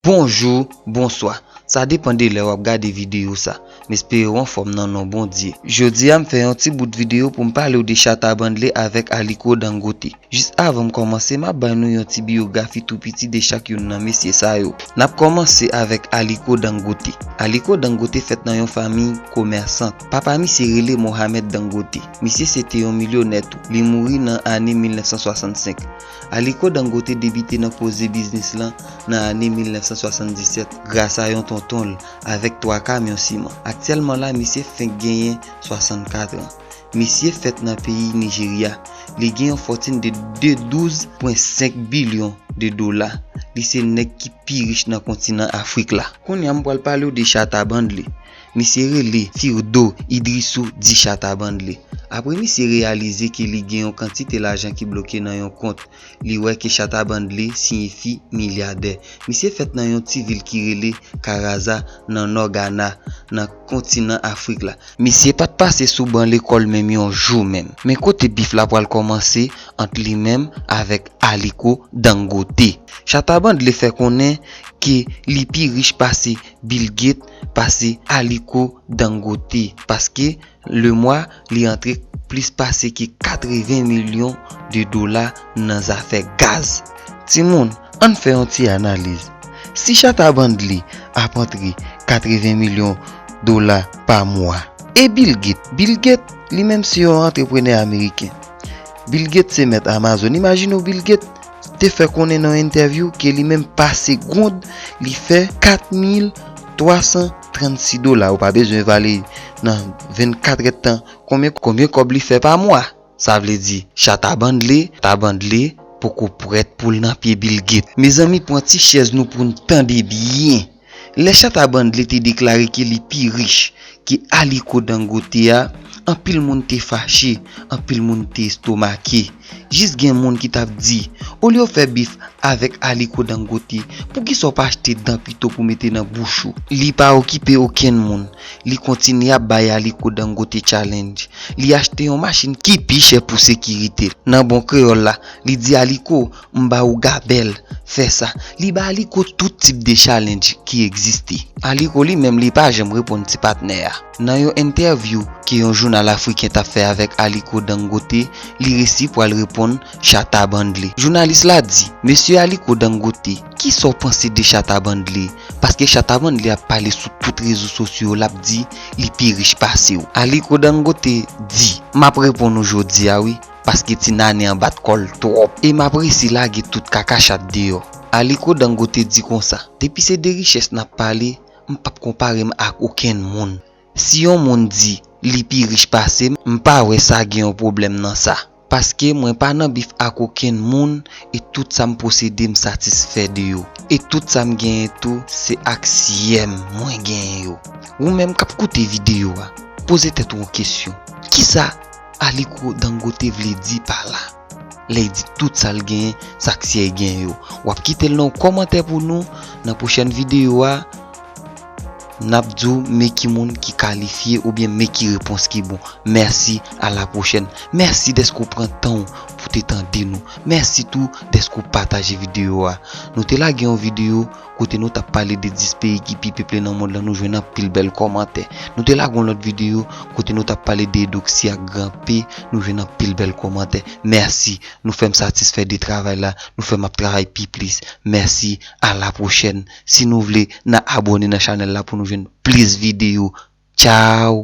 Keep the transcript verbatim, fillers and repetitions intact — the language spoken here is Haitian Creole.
Bonjou, bonswa. Sa depann de lè w ap gade videyo sa. M espere w anfòm nan non Bondye. Jodi a m fè yon ti bout videyo pou m pale w de Shatta Bandley avèk Aliko Dangote. Jis avan m kòmanse, m ap bay nou yon ti biyografi tou piti de chak youn nan mesye sa yo. N ap kòmanse avèk Aliko Dangote. Aliko Dangote fèt nan yon fanmi komèsant. Papa misye rele Mohamed Dangote. Misye se te yon milyonè tou. Li mouri nan ane mil nèf san swasannsenk. Aliko Dangote debite nan koze biznis lan nan ane mil nèf san swasanndisèt gras a yon tonton l avèk twa kamyon siman. Aktyèlman la, misye fenk genyen swasannkat an. Misye fèt nan peyi Nijerya. Li gen yon fòtin de de douz pwen senk bilyon de dola. Li se nèg ki pi rich nan kontinan Afrik la. Kounye a m pral pale w de Shatta Bandley. Misye rele Firdo Idrissou di Shatta Bandley. Apre misye reyalize ke li gen yon kantite lajan ki bloke nan yon kont, li wè ke Shatta Bandley siyifi milyadè. Misye fèt nan yon ti vil ki rele Karaza nan nò Gana, nan kontinan Afrik la. Misye pa t pase sou ban lekòl menm yon jou menm. Men kote bif la pral kòmanse ant li menm avèk Aliko Dangote. Shatta Bandley fè konnen ke li pi rich pase Bill Gates, pase Aliko Dangote, paske lemwa li antre plis pase ke katreven milyon de dola nan zafè gaz. Timoun, ann fè yon ti analiz. Si Shatta Bandley ap antre katreven milyon dola pa mwa, e Bill Gates? Bill Gates, li menm se yon antreprenè ameriken. Bill Gates se mèt Amazon. Imajine w, Bill Gates te fè konnen nan yon entèvyou ke li menm pa segond, li fè kat mil twa san trannsis dola. Ou pa bezwen vale nan vennkat èdtan. Konbyen, konbyen kòb li fè pa mwa? Sa vle di, Shatta Bandley, Shatta Bandley poko prèt pou l nan pye Bill Gates. Mezanmi, pran ti chèz nou pou n tande byen. Lè Shatta Bandley te deklare ke li pi rich ke Aliko Dangote a, anpil moun te fache, anpil moun te estomake. Jis gen moun ki t ap di, olye w fè bif avèk Aliko Dangote, poukisa w pa achte dan pito pou mete nan bouch ou? Li pa okipe okenn moun. Li kontinye ap bay Aliko Dangote challenge. Li achte yon machin ki pi chè pou sekirite l. Nan bon kreyòl la, li di Aliko, m ba ou gabèl, fè sa. Li ba Aliko tout tip de challenge ki egziste. Aliko li menm li pa janm reponn ti patnè a. Nan yon entèvyou ke yon jounal afriken t ap fè avèk Aliko Dangote, li resi pral reponn Shatta Bandley. Jounalis la di, mesye Aliko Dangote, kisa w panse de Shatta Bandley? Paske Shatta Bandley ap pale sou tout rezo sosyo yo, l ap di li pi rich pase w. Aliko Dangote di, m ap reponn ou jodi a wi, paske ti nane an bat kò l twòp. E m ap resi lage tout kaka chat deyò. Aliko Dangote di konsa, depi se de richès n ap pale, m p ap konpare m ak okenn moun. Si yon moun di li pi rich pase m, m pa wè sa gen yon pwoblèm nan sa. Paske mwen pa nan bif ak okenn moun e tout sa m posede m satisfè de yo. E tout sa m genyen tou se aksiyè m mwen genyen yo. Ou menm k ap koute videyo a, poze tèt ou yon kesyon. Kisa Aliko Dangote vle di pa la? Lè l di tout sa l genyen, sa aksiyè l genyen yo. W ap kite l nan yon kòmantè pou nou. Nan pwochèn videyo a, n ap di w men ki moun ki kalifye oubyen men ki repons ki bon. Mèsi, a la pwochèn. Mèsi dèske w pran tan w pou te tande nou. Mèsi tou dèske w pataje videyo a. Nou te lage yon videyo kote nou t ap pale de dis peyi ki pi peple nan mond lan, nou jwenn anpil bèl kòmantè. Nou te lage yon lòt videyo kote nou t ap pale de Edoxi ak Gran P, nou jwenn anpil bèl kòmantè. Mèsi, nou fè m satisfè de travay la, nou fè m ap travay pi plis. Mèsi, a la pwochèn. Si nou vle, n a abòne nan chanèl la pou nou jwenn plis videyo. Tchaw!